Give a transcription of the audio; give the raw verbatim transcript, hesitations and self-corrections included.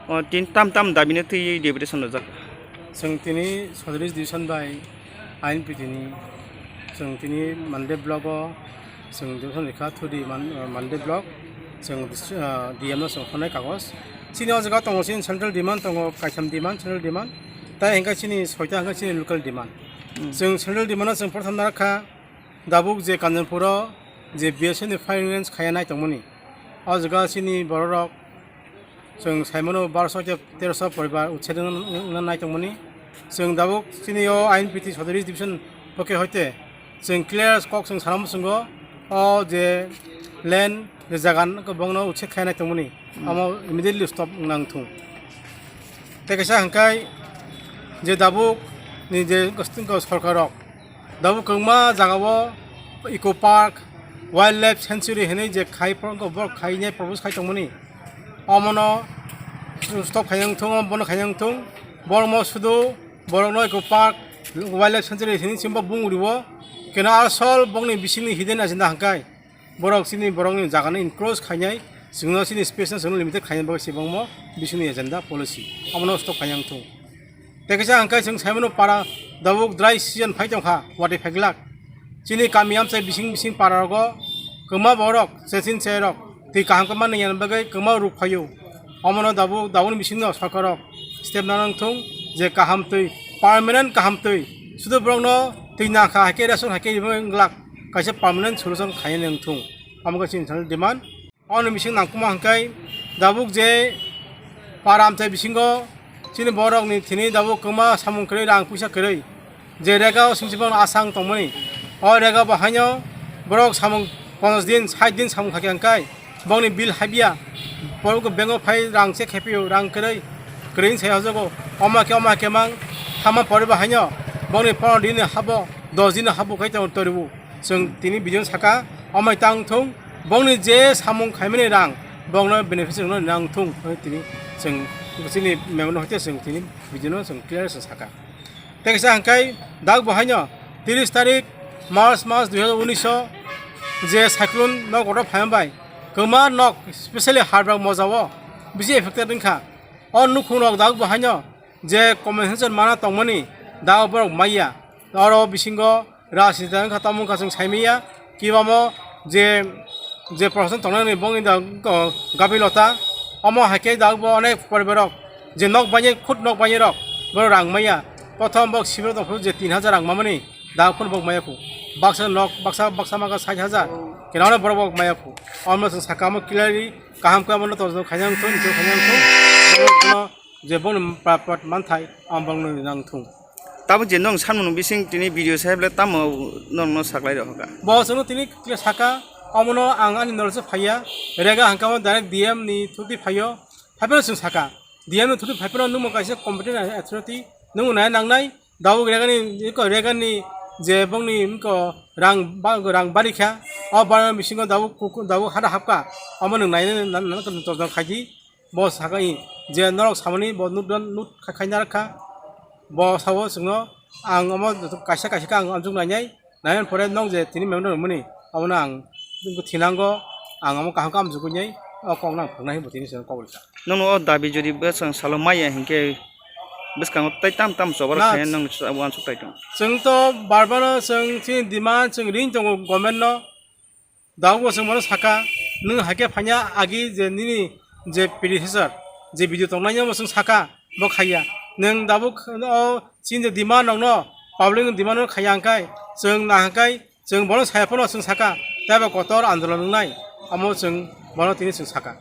O, tin tam tam dabi no twi deputation rwjak. Chwng tini Sotiris division bai I N P T ni, chwng tini Mande block o chwng deputation rikha thudi Man-, Mande block, chwng distri-, ah, D M no chwng hwnai kagoj. Chini o jaga tongo chini central demand tongo, kaitham demand, central demand. Tai hwnkhe chini soita hwnkhe chini local demand. Hmm. Chwng central demand no chwng portham narwkha. Dabuk je Kanchanpuro je B S F ni firing range khaya nai tongmani, o jaga chini bororok chwng saimano barosho tei terosho poribar uchhed wngna nai tongmani. Chwng dabuk chini o I N P T Sotiris division poke hoite chwng clear kok chwng sana muchungo, o je land je jaga bongno uchhed khaya nai tongmani, amo immediately stop wngna wngthung. Tei kaisa hwnkhe je dabuk ni je sorkarrok Dabuk kwbangma jagao eco park, wildlife sanctuary hinwi je khai, borok khainai propose khai tongmani, omono stop khaina wngthung, bono khaina wngthung, borokno sudu borokno eco park, wildlife sanctuary hinwi chwngbo bung rio, keno asol bokni bisingni hidden agenda hwnkhe. Borok chini borokni jagano encroach khainai, chwngno chini space no chwngno limited khainai bagwi se bangmo bisingni agenda policy. Omono stop khaina wngthung. Tei kaisa hwnkhe chwng saimano para dabuk dry season phai tongkha, watwi phaiglak. Chini kami amchai bising bising pararogo kwma borok, chechin chairok twi kaham khe manwi bagwi kwma ruk phaio. Omono dabu, dabuni bisingno sorkarrok step nana wngthung je kaham twi permanent kaham twi sudu borokno twi nangkha haikhe ration haikhe ribagwi wngglak kaisa permanent solution khaina wngthung. Omo khe chini internal demand. Oni bising nangkukma hwnkhe dabuk je para amchai bisingo chini borokni thini dabuk kwma samung kwrwi rang puisa kwrwi. Je rega o singsi bono asang tongmani, o rega bo haino borok samung ponchas din, sait din samung khaikha hwnkhe bongni bill habya, borok bank o phai rang check khaipio, rang kwrwi, kwrwi sai hojogo, omo khe, omo khe mang, thama pore bo haino bongni pondro din ni habo, dos din ni habo khai tongo toribu. Chwng tini video saka, omo tang thung, bongni je samung khaimani rang, bongno beneficiary no nang thung, tini chwng chini memo no hoite chwng tini video no chwng clear se saka. Tei kaisa hwnkhe dak bo haino tiris tarik March mas dui hazar unis o je cyclone nok kotor phaima bai kwma nok, specially Harbrak moja o bisi affected wngkha. O nukhung rok dak bo haino je compensation mana tongmani dak borok maya. Oro bisingo rajniti wngkha, tamo wngkha chwng saimaya. Kibamo je, je proshashan tongnani bongni da, o, gapilota, omo hai khe da bo onek poribarrok je nok bainai, khud nok bainai rok, borok rang maya. Prothom bok sibiro tongphuru je tin hajar rang mamani, da phano bok maya khu. Baksa nok, baksa, baksa maka sait hajar, kinaro borok bok maya khu. Omo chwng saka omo clearly kaham khe omono tong khainang thung, thung khainang thung. Borokno je bongni pra-, pra-, manthai, ang bongno nang thung. Tabuk je nwng samung bising tini video sai ble tamo nwng no saklai rw kha? Bo chwngno tini kle saka, omono ang ani knowledge phaiya, rega hangkamo direct D M ni through di phaio, phaiphano chwng saka, D M ni through di phaiphano nwngmo kaisa competent authority, nwngmo nai nangnai, dabuk regani, iko regani je bongni iko rang ba-, rang barikha, o barani bisingo dabuk kuku, dabuk hada hapkha, omo nwng nai, nai, nai, nai, nai, tong, tong, tong khaidi. Bo saka i je norok samani bo nuk don nuk kha-, khaina rwkha. Bo sao chwngno ang omo kaisa kaisa khe ang amjok nainai, nainani pore nwng je tini memorandum rwmani omono ang thinango, ang omo kaham khe amjogwi nai o kokno ang phunuknai hinwi bo tini chwngno kok rwkha. Nwngno o dabi jodi bwswng salo maya hinkhe bwskango tei tam tam choba rok na, khe nwng uansuk tai tongo. Chwng to bar bar no chwng chini demand chwng ring tongo government no. Dabuk bo chwng bono saka, nwng hai khe phaina agi je nini je predecessor je video tongnai no bo chwng saka, bo khaiya. Nwng dabuk o chini je demand rokno, public ni demand no khaiya hwnkhe chwng na hwnkhe chwng bono saya phano chwng saka, tei bo kotor andolon wngnai, omo chwng bono tini chwng saka.